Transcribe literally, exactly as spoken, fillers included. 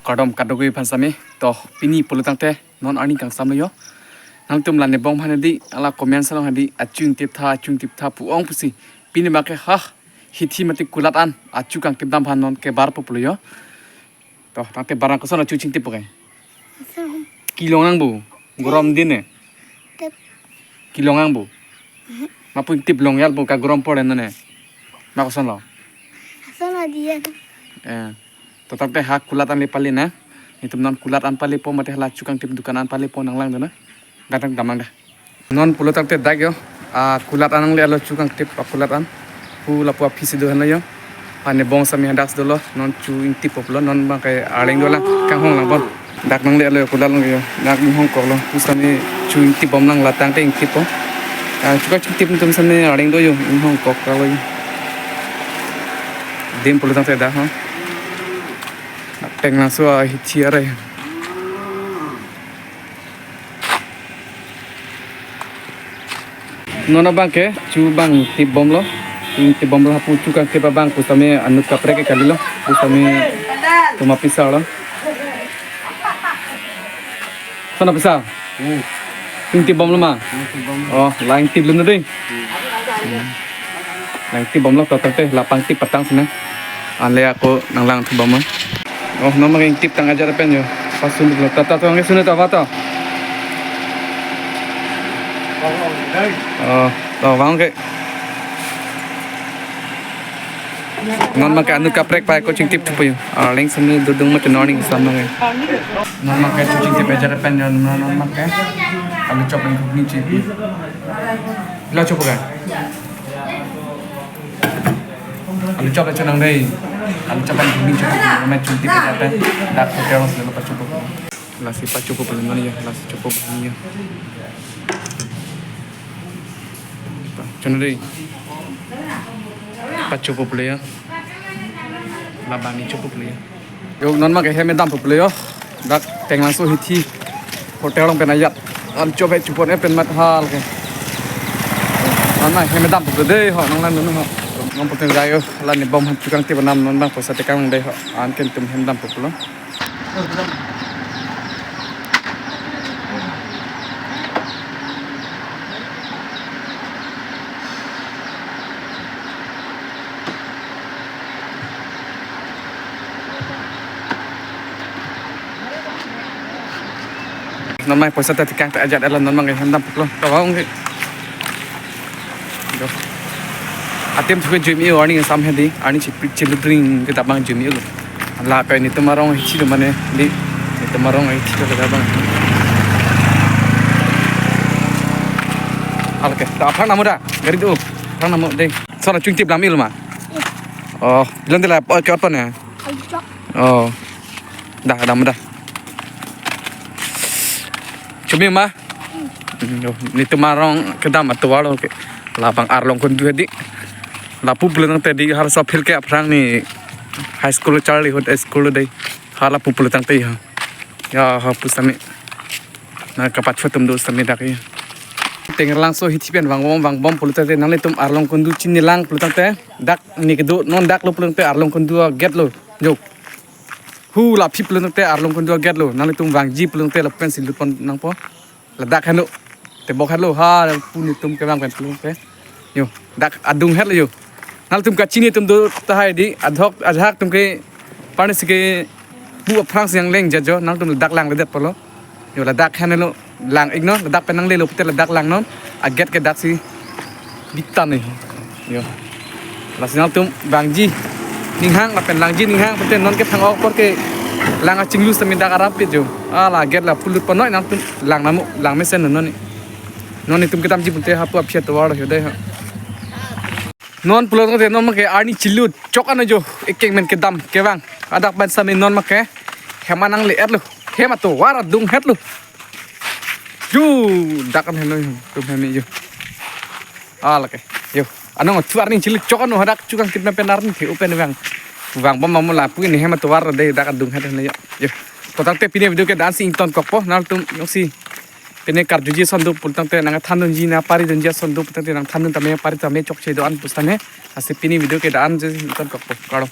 Kardom kadokave aphan sitame, to pini pulo tangte non arni kangsam lo yo. Nangtum la nebong aphan hedi, ala comment along hedi, achu ingtip tha, achu ingtip tha pu-ong pusi. Pini abang ke ha, hithi mate kulat an, achu kangtip dam aphan non ke barpo pulo yo. To, tangte barang koson achu chingtip po ke? Ason. Kelong nang bo, gorom din ne. Tip. Kelong nang bo. Mhm. Ma pu ingtip long yal bo, kagorom pore non ne. Ma koson lo? Ason adiyan. Eh. To tangte ha kulat an le pale na. Itum non kulat an palepo mate hala achu kangtip dukan an palepo nanglang do na. Dak tang damnang dah. Non pulo tangte dak yo. Ah, kulat an nangle-etlo, achu kangtip akulat an. Pu lapu aphi si do henlo yo. Ha nebong sitame hadak si dolo. Non chu ingtip po pulo. Non abang ke arleng dolang. Kanghong lang bon. Dak nangle-etlo kulat lang yo. Dak inghong koklo. Pu sitame chu ingtip bomlang, la tangte ingtip po. Ah, chu kangtip atum sitame arleng do yo. Inghong kok lo yo. Dim pulo tangte dak ha. Tenglangso ahithi arai. Non abang ke chu abang tip bomlo. Chu tip bomlo, ha pu chu kangtip abang pu sitame anut kaprek ke kalilo. Pu sitame tuma pisa lo. Sana pisa? Hmm. Chu tip bomlo ma? Hmm, tip bomlo. Oh, la ingtip lun dei. Hmm. Hmm. La ingtip bomlo, to tangte la pangtip patang sina. Anle ako nanglang thu bom ma. Oh, non abang ingtip tang ajat pen yo. Pasun lo, ta ta to ang sunu ta va to. Oh, to vang ke. Non abang ke anut kaprek pai ko chingtip thupo yo. Arleng sitame dodung mate non arni kangsam abang ke. Non abang ke chu chingtip ajat pen yo, non, non abang ke. Alu chop pen ghugni chip. Lo chop ka? Alu chop le chonang dei. Alu chop pen ghugni chop. Mai chu ingtip ajat pen. Dak hotel si lo pachopo. Lasi pachopo pulo non yo, lasi chopo pulo yo. Chonang dei. Pachopo pulo yo. Labang ni chopo pulo yo. Yo, non abang ke hem dampo pulo yo. Dak Tenglangso hithi hotel along pen ajat. Alu chop he chupon e pen mat hal ke. Non abang hem dampo pulo dei ho, nanglang dun ho. Non pute jai yo, la nebong aphan chu kangtip dam, non abang poisa tekang dei ho. Anke itum hem dampo pulo. Non abang poisa ta tekang ta ajat ela non abang hem dampo pulo. Tawang ke. Yo. Atim thuke jumi arni kangsam hedi, arni chipri chiludring kita abang jumi lo. La kai netum arong hithi do mane, di netum arong hithi do kita abang. Hal ke, ta aphan namu da, gari do, aphan namu dei. Sana chu ingtip lam il ma. Oh, bilang dela, oh, ke apa ne? Alu chop. Oh. Dah, dah, dah. Chumi ma? Hmm, yo, netum arong kedam atovar lo ke. Labang Arlong Kondu hedi. Lapu pulo tangte di har sop hill ke aphrang ni high school, childhood high school dei. Ha lapu pulo tangte ha. Ya, ha pu sitame. Na kapat photo do sitame dak ya. Tenglangso hithi pen vangbom, vangbom pulo tangte nanglitum Arlong Kondu chinilang pulo tangte. Dak ni kedo non dak lo pulo tangte Arlong Kondu agate lo. Yo. Hu la aphi pulo tangte Arlong Kondu agate lo, nanglitum vangji pulo tangte lapen si lutpon nangpo. Ladak henlo. Tebok henlo ha pu netum kevang pen pulo tangte. Yo, dak adung hetlo yo. Nanglitum kachini atum do tahai di, adhok ajahak atum ke parni si ke pu aphrang si yang leng jajo, nangtum ladak langledetpo lo. Yo, ladak henlo lang iknon, ladak pen nanglelo pute ladak langnon. Agate ke dak si bitan ni. Yo. Lasi nangtum vangji ninghang lapen langji ninghang pute non ke thang-ok apor ke lang achinglu sitame dak arap pit yo. Ala agate la pulut ponoi, nangtum lang namu, lang mesen non ni. Non netum kedamji pute ha pu aphi atovar lo dei ha. Non pulo tangte non abang ke arni chilut chok ano jo, ekeng men kedam kevang. Adak pen sitame non abang ke hem nangle-etlo. Hem atovar adung hetlo. Yo, dak an henlo yo, tum hem yo. Ah, lake. Yo, anong thu arni chilut chok ano hadak chu kangtip na pen arni the open vang. Vangbom mamu lapu ne hem atovar dei dak adung het henlo yo. Yo. To tangte pini video ke la-an si ingtonkokpo, nangtum jongsi pine karjuji ason do pulo tangte nangthandunji, nangparidunji ason do pulo tangte nangthandun tame, pari tame, chokche do-an pusitame. Lasi pini video ke la-an si ingtonkokpo. Kardom.